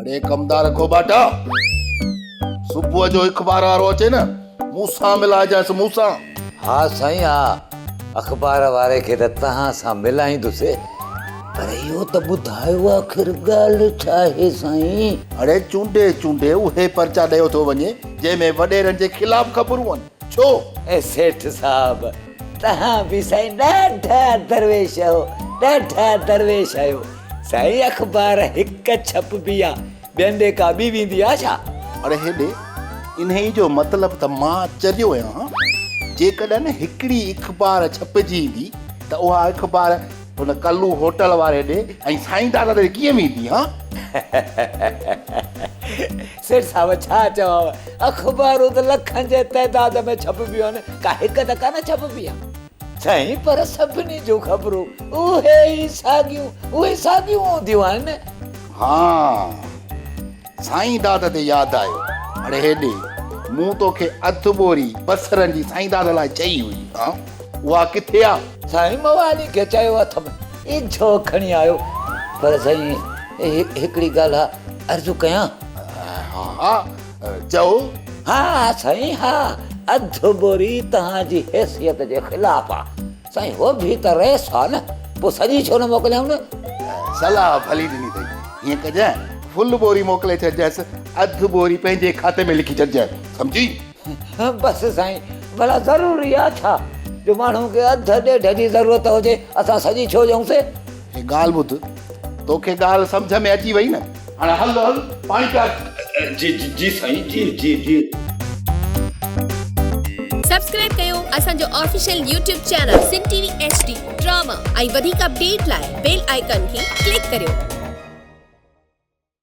اڙي ڪمدار کوٻاٽا، صبح جو اخبار وارو اچي نه، مون سان ملائجانس، مون سان. ها سائين ها، اخبار واري کي ته توهان سان ملائيندس، پر اهو ته ٻڌايو آخر ڳالهه ڇا آهي سائين؟ اڙي چونڊي چونڊي اهي پرچا ڏيو ٿو وڃي، جنهن ۾ وڏيرن جي خلاف خبرون آهن، ڇو؟ اي سيٺ صاحب، توهان به سائين ڏاڍا درويش آهيو، ڏاڍا درويش آهيو. سائين اخبار هڪ ڇپبي آ، ٻين ڏي ڪا ٻي ويندي آ ڇا؟ اڙي هيڏي، انهيء جو مطلب ته مان چريو آهيان. جيڪڏهن هڪڙي اخبار ڇپجي ايندي ته اها اخبار هن ڪلو هوٽل واري ڏي ۽ سائين دادا ڏي ڪيئن ويندي هان؟ سيٺ صاحب ڇا چوانء، اخبارون ته لکن جي تعداد ۾ ڇپبيون آهن، ڪا هڪ ته ڪانه ڇپبي آ. سائين پر سڀني جون خبرون اهي ئي ساڳيون اهي ساڳيون هونديون آهن. ها سائين داد تي ياد آيو. اڙي هيڏي مون توکي اڌ ٻوري بصرن جي سائين داد لاء چئي هئي ها اها ڪٿي آ؟ سائين موالي کي چيو اٿم اجهو کڻي آيو پر سائين هڪڙي ڳالهه عرض ڪيان؟ ها ها چئو. ها سائين ها اڌ ٻوري توهان جي حيثيت جي خلاف آ. سائين هو به ته رئيس آ نه پوء سڄي ڇو نه موڪليائون نه. صلاح ڀلي ڏني اٿئي. هيئن ڪجانء فل ٻوري موڪلي ڇڏجانس اڌ ٻوري پنهنجي کاتي ۾ لکي ڇڏجانء سمجهي. بس سائين ڀلا ضروري آ ڇا جو ماڻهو کي اڌ ڏيڍ جي ضرورت هجي اسان سڄي ڇو ڏيون سي. هي ڳالهه ٻڌ توکي ڳالهه سمجهه ۾ اچي وئي نه. هاڻي هل هل پاڻي پيار. جي جي سائين جي جي جي. سبسڪرائب ڪيو اسان جو official YouTube channel Sindh T V H D drama ۽ وڌيڪ اپڊيٽ لاء بيل آئيڪان کي ڪلڪ ڪريو.